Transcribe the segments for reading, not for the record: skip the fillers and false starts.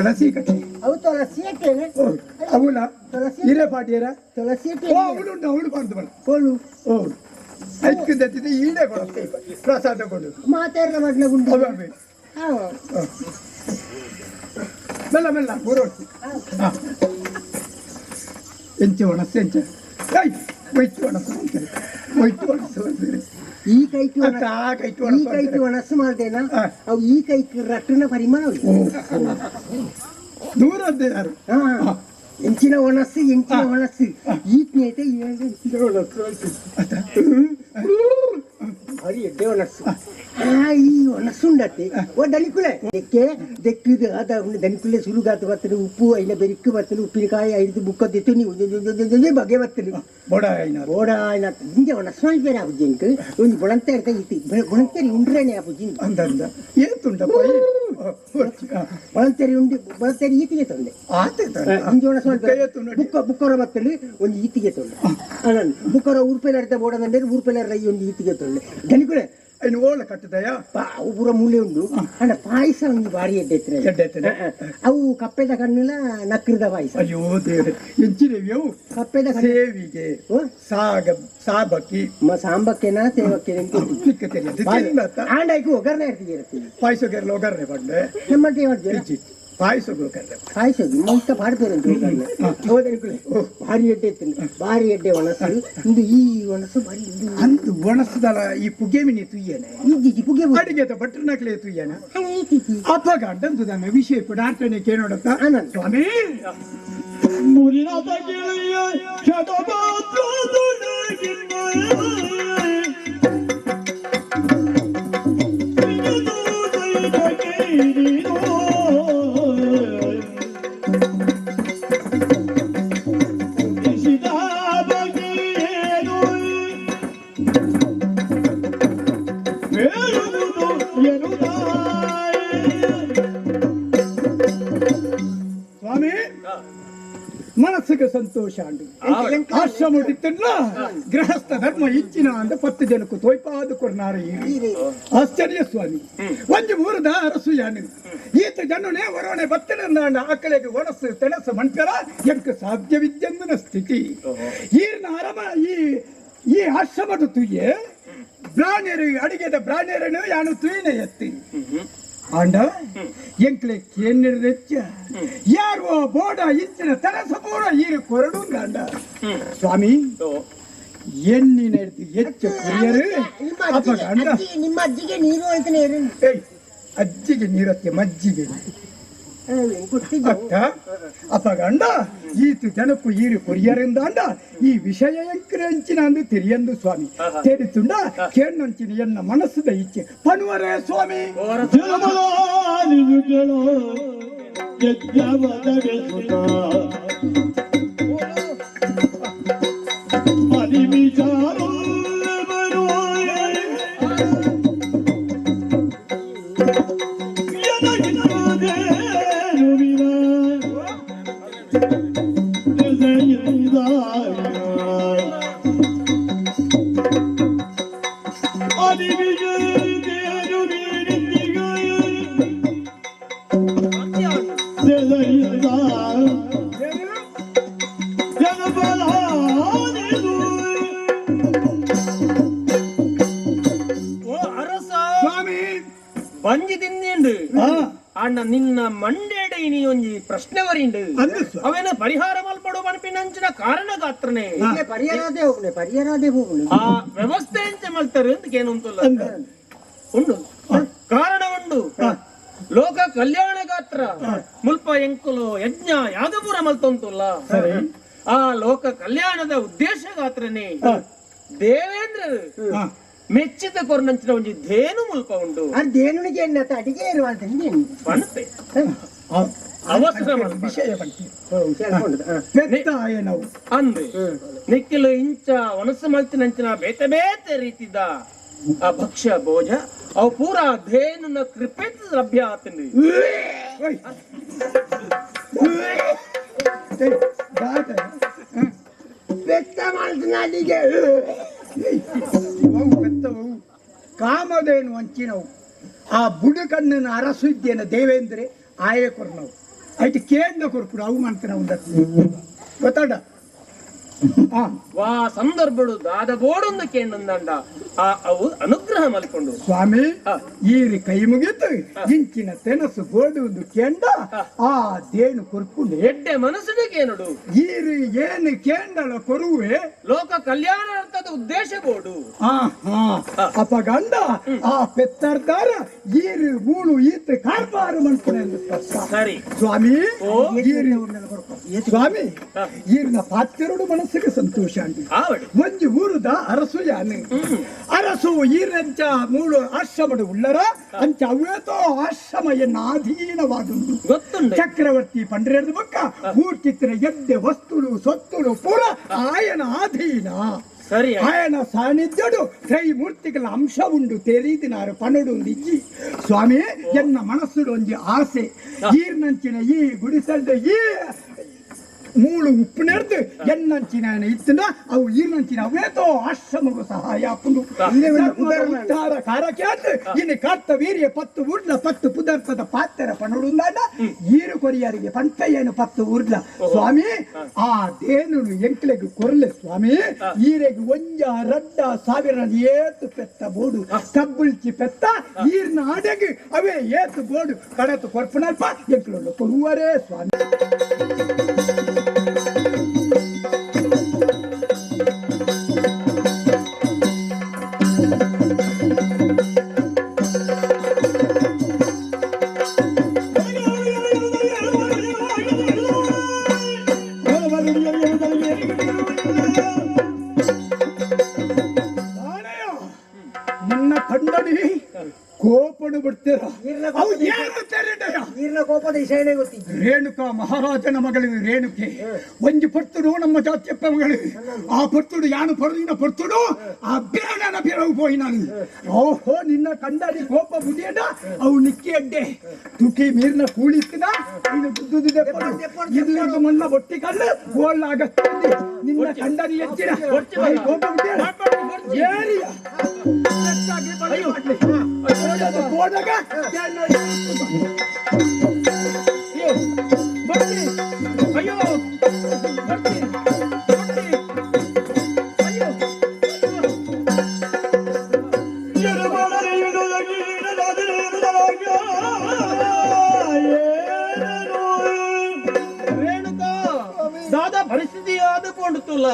ತುಳಸಿ ಕಟ್ಟಿ ಅವು ತುಳಸಿ ಅಟ್ಟೇನೆ. ಅವಳ ತುಳಸಿ ಇರೆ ಪಾಟಿಯರ ತುಳಸಿ ಅಟ್ಟೆ. ಓ, ಅವಳು ಅವಳು ಪಾಡ್ದು ಬಲ. ಕೋಲು. ಓ, ಐಕ್ಕು ದತ್ತಿದ ಈಡೆ ಕೊಡತ್ತೆ ಪ್ರಸಾದ ಕೊಡು. ಮಾತಾಡ್ರ ಮಡ್ಲ ಗುಂಡು. ಅವೆ ಅವೆ. ಹಾ. ಮೆಲ್ಲ ಮೆಲ್ಲ ಬರೋಟಿ ಎಂಚ ಒಣಸು ಎಂಚ I ಒಯ್ತು ಒಣಸು ಅಂತಾರೆ, ಒಯ್ತು ಒಣಸು ಅಂತಾರೆ. ಈ ಕೈக்கு ಅತ್ತ ಆ ಕೈக்கு ಈ ಒಣಸು ಕೈக்கு ಅಂತಾರೆ. ಒಣಸು ಮಾಡ್ದೇನಾ? ಹಾ. ಅವು ಈ ಕೈக்கு ರಟ್ಟನ ಪರಿಮಾಣ. ಓ, ಓ. ದೂರದ್ದೇ ಯಾರು? ಹಾ, ಎಂಚಿನ ಒಣಸು, ಎಂಚಿನ ಒಣಸು ಈತ್ನೇತೆ ಎಂಚಿನ ಒಣಸು ಅತ್ತ. ಭಾರಿ ಎಡ್ಡೆ ಒಣಸು. ಆ ಈ ಒಣಸು ಉಂಡತ್ತೆ. ಓ ದನಿಕುಲೆ, ದೆಕ್ಕೆ ದೆಕ್ಕಿದು ಅದ ದನಿಕುಲೆ ಸುರುಗಾತು ಬರ್ತದೆ. ಉಪ್ಪು ಐನ ಬೆರಿಕ್ ಬರ್ತದೆ. ಉಪ್ಪಿನಕಾಯಿ ಐದು ಬುಕ್ಕ ದಿತ್ತು ನೀವು ಬಗೆ ಬರ್ತದೆ. ಬೊಡ ಐನ. ಬೋಡ ಐನ ಇಂಜ ಒಣಸು ಬೇರೆ ಆಪುಜಿ. ಒಂಜಿ ಬುಳಂತೆ ಇರ್ತ ಇತ್ತು, ಬುಳಂತೆರಿ ಉಂಡ್ರೇನೆ ಆಪುಜಿ. ಅಂದ ಅಂದ ಏತುಂಡಪ್ಪ? ಬುಳಂತೆರಿ ಉಂಡಿ, ಬುಳಂತೆರಿ ಈತಿಗೆ ತೊಂದೆ. ಆತ. ಇಂಜ ಒಣಸು ಬುಕ್ಕ ಬುಕ್ಕರ ಬತ್ತಲು ಒಂಜಿ ಈತಿಗೆ ತೊಂದೆ. ಅಣ್ಣ ಬುಕ್ಕರ ಊರ್ಪೆಲರ್ದ ಬೋಡದಂಡೆ ಊರ್ಪೆಲರ್ ರೈ ಒಂಜಿ ಈತಿಗೆ ತೊಂದೆ ದನಿಕುಲೆ. ಐನು ಓಲ ಕಟ್ಟದಯ. ಅವು ಪೂರ ಮೂಲೆ ಉಂಡು. ಅಣ್ಣ, ಪಾಯಸ ಒಂಜಿ ಭಾರಿ ಎಡ್ಡೆ ಇತ್ತು. ಎಡ್ಡೆ ಇತ್ತನೆ. ಅವು ಕಪ್ಪೆದ ಕಣ್ಣುಲ ನಕ್ರದ ಪಾಯಸ. ಅಯ್ಯೋ ದೇವ್ರೆ, ಎಂಚಿನವ್ಯವು? ಕಪ್ಪೆದ ಕಣ್ಣು. ಸೇವಿಗೆ. ಓ? ಸಾಗ ಸಾಬಕ್ಕಿ. ಸಾಂಬಕ್ಕೆನಾ ಸೇವಕ್ಕೆನ? ಚಿಕ್ಕ ತಿಳಿಯದು ತಿನ್ನತ್ತ. ಆಂಡಾಯ್ಕು ಒಗ್ಗರಣೆ ಇರ್ತೀವಿ. ಪಾಯಸಗೆಲ್ಲ ಒಗ್ಗರಣೆ ಬಂಡೆ. ನಮ್ಮಂತೆ ಮಾಡ್ತೀರಾ? ಇಜ್ಜಿ, ಪಾಯಸಕ್ಕೆ ಒಗ್ಗರಣೆ. ಪಾಯಸ ಮುಕ್ತ ಪಾಡ್ಪೇರೆ ಒಗ್ಗರಣೆ. ಹೋದನಿಕುಲೆ ಭಾರಿ ಎಡ್ಡೆ ಇತ್ತು, ಭಾರಿ ಎಡ್ಡೆ ಒಣಸು ಇಂದು. ಈ ಒಣಸು ಭಾರಿ ಇಂದು. ಅಂದು ಒಣಸದಲ ಈ ಪುಗೆ ಮಿನಿ ತುಯ್ಯನೆ. ಇಜ್ಜಿ, ಪುಗೆ. ಅಡಿಗೆದ ಭಟ್ರನಕ್ಲೆ ತುಯ್ಯನ. ಅಪ್ಪಗ ಅಡ್ಡಂತು ದಾನ ವಿಷಯ ಪಡಾರ್ತನೆ ಕೇಳೋಡತ್ತ. ಆನಂದ್. ಸ್ವಾಮಿ. ಮುರಿನಾಥ ಗೆಳೆಯ ಶತಪಾತ್ರದೊಳಗಿನ್ನ ಉದಿಸಿದ ಬಗೆಯೇನು ಹೇಳುವುದು ಎನ್ನುತ್ತಾಯ. ಸ್ವಾಮಿ, ಮನಸ್ಸಿಗೆ ಸಂತೋಷ ಅಂಡು. ಆಶ್ರಮ ಇತ್ತಲ್ಲ, ಗೃಹಸ್ಥ ಧರ್ಮ ಇಚ್ಚಿನ ಅಂದ 10 ಜನಕ್ಕೂ ತೋಯ್ಪಾದ ಕೊರ್ನಾರ. ಆಶ್ಚರ್ಯ ಸ್ವಾಮಿ, ಒಂಜಿ ಊರದ ಅರಸು ಯಾನು ಈತ ಜನನೇ ಒರೋಣೆ ಬತ್ತನ ಆಕಳೆಗೆ ಒಣಸು ತೆಣಸು ಮಣ್ಪೆರ ಎಂಕ್ ಸಾಧ್ಯವಿದ್ಯಂದನ ಸ್ಥಿತಿ. ಈರ್ನ ಅರಮ ಈ ಈ ಆಶ್ರಮದ ತುಯ್ಯೆ ಬ್ರಾಣ್ಯರು ಅಡಿಗೆದ ಬ್ರಾಣ್ಯರನ್ನು ಯಾನು ತುಯ್ಯನ ಎತ್ತಿ ಆಂಡ ಎಂಕ್ಲೆ ಕೇನ್ನೆಚ್ಚ ಯಾರು ಬೋಡ ಇಂಚಿನ ತನಸ ಪೂರ ಈರು ಕೊರಡು ಅಂಡ ಸ್ವಾಮಿ, ಎಣ್ಣಿನ ಹಿಡ್ದು ಹೆಚ್ಚು ಕುರಿಯರು. ನಿಮ್ಮ ಅಪ್ಪ ಅಜ್ಜಿಗೆ ಗಂಡ. ನಿಮ್ಮ ಅಜ್ಜಿಗೆ ನೀರು ಹೇಳ್ತಾನೆ. ಏಯ್, ಅಜ್ಜಿಗೆ ನೀರತ್ತೆ ಮಜ್ಜಿಗೆ. ಅತ್ತ ಅಪ್ಪ ಗಂಡ, ಈತು ಜನಕ್ಕೂ ಈರು ಕೊರಿಯರಿಂದ ಅಂಡ ಈ ವಿಷಯ ಎಂಕ್ರೆ ಅಂಚಿನ ಅಂದು ತಿಳಿಯಂದು ಸ್ವಾಮಿ. ತೆರಿತುಂಡ ಕೇಣ್ಣಂಚಿನ ಎನ್ನ ಮನಸ್ಸುದ ಇಚ್ಛೆ ಪನುವರೇ ಸ್ವಾಮಿ. ಜಲಮಲಾನಿದು ಯಜ್ಞವದಗೆ ಸುತ ಅರಿವಿಚಾರುಲ್ಲವರು ಎನಗಿರುವುದೇನುವಿನ ದೆಸೆಯಿಂದ ಅರಿವಿಗೆ ಜನಬಲಾನಿದು. ಓ ಅರಸ. ಸ್ವಾಮಿ. ಬಂಜಿ ತಿಂದಿಂಡು. ಅಣ್ಣ, ನಿನ್ನ ಮಂಡೇಡ ಇನಿ ಒಂಜಿ ಪ್ರಶ್ನೆ ವರಿಂಡು. ಅಂದು ಸ್ವಾಮಿ. ಅವೇನ ಪರಿಹಾರ ಮಲ್ಪಡು ಪನ್ಪಿನಂಚಿನ ಕಾರಣ ಗಾತ್ರನೆ. ಪರಿಹಾರದೇ ಹೋಗ್ನೆ, ಪರಿಹಾರದೇ ಹೋಗ್ನೆ. ಆ ವ್ಯವಸ್ಥೆ ಎಂಚ ಮಲ್ತರು ಅಂತ ಏನಂತಲ್ಲ. ಅಂದ. ಉಂಡು, ಕಾರಣ ಉಂಡು. ಲೋಕ ಕಲ್ಯಾಣ ಗಾತ್ರ ಮುಲ್ಪ ಎಂಕುಲು ಯಜ್ಞ ಯಾಗಪುರ ಮಲ್ತೊಂತುಲ್ಲ. ಸರಿ. ಆ ಲೋಕ ಕಲ್ಯಾಣದ ಉದ್ದೇಶ ಗಾತ್ರನೇ ದೇವೇಂದ್ರರು ಮೆಚ್ಚಿದ ಕೊರ್ನಂಚಿನ ಒಂಜಿ ಧೇನು ಮುಲ್ಪ ಉಂಡು. ಅದೇನುನಿಗೆ ಎನ್ನತ ಅಡಿಗೆ ಇರುವ ಅಂತ. ಪಣತೆ ಅವಸರ ಮಲ್ಪ. ವಿಷಯ ಬಂತು. ಹುಷಾರು. ಪೆತ್ತಾಯ ನಾವು. ಅಂದೆ ನಿಕ್ಕಿಲು ಇಂಚ ಒಣಸು ಮಲ್ತಿನಂಚಿನ ಬೇತೆ ಬೇತೆ ರೀತಿದ ಆ ಭಕ್ಷ್ಯ ಭೋಜ ಅವು ಪೂರಾ ಧೇನುನ ಕೃಪೆ ಲಭ್ಯ ಆತಂದು. ಓಯ್. ಏಯ್, ದಾಟ. ಬೆತ್ತ ಮಾಡ್ತಾನ ಅಡಿಗೆ. ಏಯ್, ಅವು ಪೆತ್ತವು ಕಾಮಧೇನು ಅಂಚಿನವು. ಆ ಬುಡುಕಣ್ಣನ ಅರಸು ಇದ್ದೇನೆ ದೇವೇಂದ್ರೆ ಆಯೆ ಕೊರ್ನವು. ಐಟ್ ಕೇಂದ್ರ ಕೊರ್ಪುಡು ಅವು ಮಾಡ್ತಾನೆ ಉಂಡ ಗೊತ್ತಾಡ. ವಾ ಸಂದರ್ಭಡು ದಾದ ಬೋಡೊಂದು ಕೇಂದಂಡ ಆ ಅವು ಅನುಗ್ರಹ ಮಲ್ಕೊಂಡು ಸ್ವಾಮಿ, ಈರಿ ಕೈ ಮುಗಿತು ಇಂಚಿನ ತೆನಸು ಬೋಡು ಒಂದು ಕೇಂಡ ಆ ದೇನು ಕೊರ್ಪುಂಡು. ಎಡ್ಡೆ ಮನಸ್ಸಿನ ಕೇನುಡು. ಈರು ಏನು ಕೇಂಡಲ ಕೊರುವೆ. ಲೋಕ ಕಲ್ಯಾಣಾರ್ಥದ ಉದ್ದೇಶ ಬೋಡು. ಅಪ ಗಂಡ ಆ ಪೆತ್ತರ್ದಾರ ಈರು ಮೂಳು ಈತ ಕಾರ್ಬಾರು ಮನ್ಪುಣೆ. ಸರಿ ಸ್ವಾಮಿ, ಸ್ವಾಮಿ, ಈರಿನ ಪಾತ್ಯರುಡು ಮನಸ್ಸಿಗೆ ಸಂತೋಷ. ಒಂಜಿ ಊರುದ ಅರಸು ಯಾನು ಅರಸು ಈರಂಚ ಮೂಳು ಆಶ್ರಮಡು ಉಳ್ಳರ ಅಂಚ ಅವೇತೋ ಆಶ್ರಮ ಎನ್ನ ಅಧೀನವಾದುಂಡು. ಗೊತ್ತುಂಡು. ಚಕ್ರವರ್ತಿ ಪಂಡ್ರೆರ್ದು ಬೊಕ್ಕ ಊರ್ಚಿತ್ರ ಎಡ್ಡೆ ವಸ್ತುಲು ಸೊತ್ತುಲು ಪೂರ ಆಯನ ಅಧೀನ. ಸರಿ. ಆಯನ ಸಾನ್ನಿಧ್ಯಡು ತ್ರೈಮೂರ್ತಿಗಳ ಅಂಶ ಉಂಡು ತೆರೀದಿನಾರು ಪನಡು ಇಜ್ಜಿ. ಸ್ವಾಮಿ, ಎನ್ನ ಮನಸ್ಸುಡು ಒಂಜಿ ಆಸೆ, ಈರ್ನಂಚಿನ ಈ ಗುಡಿಸಲ್ದ ಈ ಮೂಳು ಉಪ್ಪು ನೆರ್ದು ಎನ್ನಂಚಿನ ಇತ್ತಿನ ಅವು ಈರ್ನಂಚಿನ ಅವೇತೋ ಆಶ್ರಮಗೂ ಸಹಾಯ ಆಪುಂಡು. ಉದ್ಧಾರ ಕಾರಕ್ಯಾತ್ ಇನ್ನು ಕಾರ್ತ ವೀರ್ಯ 10 ಊರ್ಲ 10 ಪುದರ್ಥದ ಪಾತ್ತರ ಪನಡುಂದಾಂಡ ಈರು ಕೊರಿಯರಿಗೆ ಪಂಪೆಯೇನು 10 ಊರ್ಲ. ಸ್ವಾಮಿ, ಆ ದೇನುನು ಎಂಕ್ಲೆಗ್ ಕೊರ್ಲೆ ಸ್ವಾಮಿ. ಈರೆಗ್ ಒಂಜ ರಡ್ಡ ಸಾವಿರ ಏತು ಪೆತ್ತ ಬೋಡು ಕಬ್ಬುಲ್ಚಿ ಪೆತ್ತ ಈರ್ನ ಆಡೆಗ್ ಅವೇ ಏತು ಬೋಡು ಕಡತು ಕೊರ್ಪುನಲ್ಪ ಎಂಕ್ಲೊಳ್ಳು ಕೊರುವರೇ ಸ್ವಾಮಿ. ನಿನ್ನ ಕಂಡಡಿ ಕೋಪಡು ಬಿಡ್ತೀರ. ಕೋಪದ ವಿಷಯನೇ ಗೊತ್ತಿತ್ತು. ರೇಣುಕಾ ಮಹಾರಾಜನ ಮಗಳು ರೇಣುಕೆ ಒಂಜಿ ಪರ್ತುಡು ನಮ್ಮ ಜಾತಿಯಪ್ಪ ಮಗಳು. ಆ ಪರ್ತುಡು ಯಾನು ಪಡೆದಿನ ಪರ್ತುಡು ಆ ಬೇಡನ ಬಿರವು ಪೋಯಿ ನಾನು. ಓಹೋ, ನಿನ್ನ ಕಂಡಡಿ ಕೋಪ ಬುಡಿಯಡ ಅವು ನಿಕ್ಕಿ ಅಡ್ಡೆ ತುಟಿ ಮೀರ್ನ ಕೂಳಿತ್ತಿನ ಇನ್ನು ಗುದ್ದುದಿದೆ ಇದು ಮಣ್ಣ ಬೊಟ್ಟಿ ಕಲ್ಲು ಗೋಳಾಗತ್ತೆ. ನಿನ್ನ ಕಂಡಡಿ ಎಚ್ಚಿನ ಕೋಪ ಬುಡಿಯಡ ಏರಿಯ ಹೋದಾಗ. ಅಯ್ಯೋ, ರೇಣುಕಾ, ದಾದಾ ಪರಿಸ್ಥಿತಿ ಆದ ಪೋಂಡುತ್ತಲ್ಲ.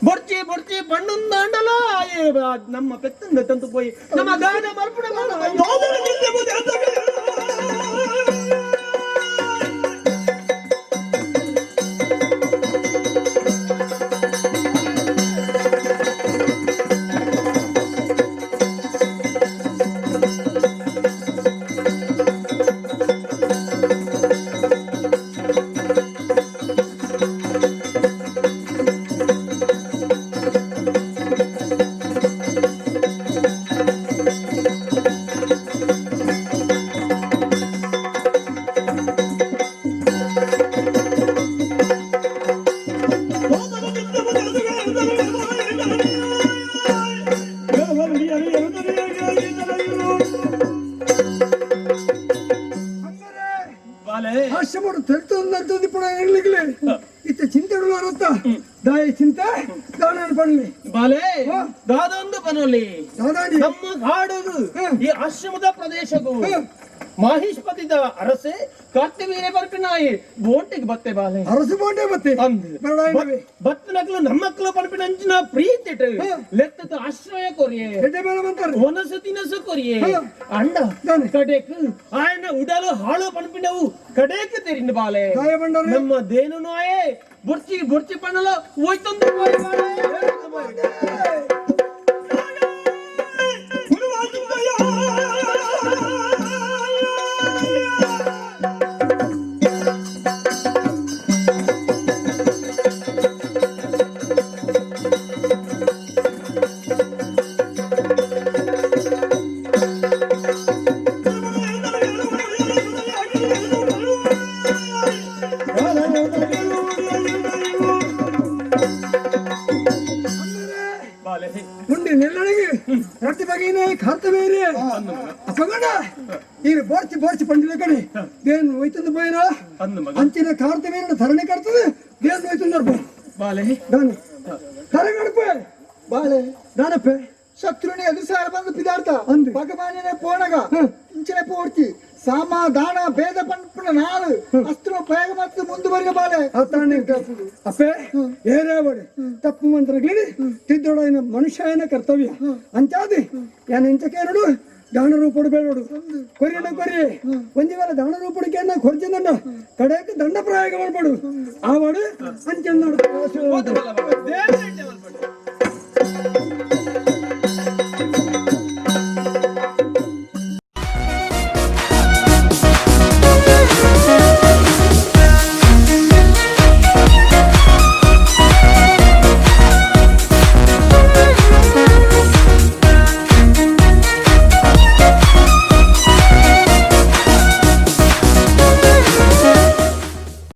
ಬೊರ್ಚಿ ಬೊರ್ಚಿ ಬಣ್ಣುಂದಾಂಡಲ ನಮ್ಮ ಪೆತ್ತಂದ ತಂತು ಪೋಯಿ ನಮ್ಮ ದಾದ ಮಲ್ಪುಣ. ಆಶ್ರಮಡು ತೆಳ್ತೊಂದು ಇಪ್ಪಣ ಎಂಗ್ಲಿಗ್ಲೆ ಇತ್ತ ಚಿಂತೆ ಅರತ್ತ ದಾಯ ಚಿಂತೆ ದಾನ ಪಣ್ಲಿ. ಬಾಲೆ, ದಾದೊಂದು ಪನೊಲಿ. ದಾದಾಡಿ. ನಮ್ಮ ಕಾಡುಗು ಈ ಆಶ್ರಮದ ಪ್ರದೇಶಗೂ ಮಾಹಿಷ್ಪತಿದ ಅರಸೆ ಕಾರ್ತಿವೀರ್ಯ ಬರ್ಪಿನಾಯಿ ಬೋಂಟಿಗೆ ಬತ್ತೆ ಬಾಲೆ. ಅರಸು ಬೋಂಡೆ ಬತ್ತೆ. ಅಂದ್ ಬತ್ತನಕ್ಲು ನಮ್ಮಕ್ಲು ಪನ್ಪಿನಂಚಿನ ಪ್ರೀತಿ ಲೆತ್ತದ ಆಶ್ರಯ ಕೊರಿಯೆ, ಎಡ್ಡೆ ಬೇಡ ಬಂತಾರೆ. ಒನಸು ತಿನಸು ಕೊರಿಯೆ. ಅಂಡ ಕಡೆಕ್ ಆಯನ ಉಡಲು ಹಾಳು ಪನ್ಪಿನವು ಕಡೆಕ್ ತೆರಿಂದ ಬಾಲೆ. ನಮ್ಮ ದೇನು ನಾಯೇ ಬೊರ್ಚಿ ಬೊರ್ಚಿ ಪಣ್ಣಲ ಹೋಯ್ತೊಂದು ಬಾಲೆ. ಬಾಲೆ. ಉಂಡಿ ನೆಲ್ಲಡಿಗೆ ರಟ್ಟಿ ಬಗೆನೇ ಖಾರ್ತ ಬೇರೆ ಅಪ್ಪಗಂಡ ಈ ಬೋರ್ಚಿ ಬೋರ್ಚಿ ಪಂಡಿನ ಕಡೆ ದೇನು ಹೋಯ್ತಂದು ಪೋಯಿನ. ಅಂದು ಮಗ. ಅಂಚಿನ ಖಾರ್ತ ಬೇರೆ ಧರಣಿ ಕಟ್ತದೆ, ದೇನು ಹೋಯ್ತಂದರ್ಪ. ಬಾಲೆ. ದಾನೆ ತರೆ ಕಡಪೆ. ಬಾಲೆ. ದಾನಪ್ಪೆ. ಶತ್ರುನಿ ಎದುರುಸಾರ ಬಂದು ಪಿದಾರ್ಥ. ಅಂದು. ಭಗವಾನಿನ ಪೋಣಗ ಇಂಚಿನ ಪೋರ್ತಿ ಸಾಮ ದಾನ ಭೇದ ಪನ್ಪುನ ನಾಳು ಅಸ್ತ್ರ ಪ್ರಯೋಗ ಮತ್ತು ಮುಂದುವರಿಯ ಬಾಲೆ. ಅತ್ತಾನೆ ಅಪ್ಪೆ, ಏರೇ ಬಡಿ ತಪ್ಪು ಮಂತ್ರಗ್ಲಿ ತಿದ್ದೋಡ ಮನುಷ್ಯನ ಕರ್ತವ್ಯ. ಅಂಚಾದಿ ಯಾನ್ ಇಂಚ ಕೇರಡು, ದಾನ ರೂಪಡು ಬೇಡೋಡು, ಕೊರಿಯಡ ಕೊರಿ. ಒಂಜಿ ವೇಳೆ ದಾನ ರೂಪಡು ಕೇನ ಕೊರ್ಜಿಂದ ಕಡೆಗೆ ದಂಡ ಪ್ರಯೋಗ ಮಾಡ್ಬೇಡು. ಆವಾಡು ಅಂಚೆ. ಹೋತು ಬಲ್ಲ ಮಗ. ದೇವ್ರೆ ಎಡ್ಡೆ ಮಲ್ಪಡು.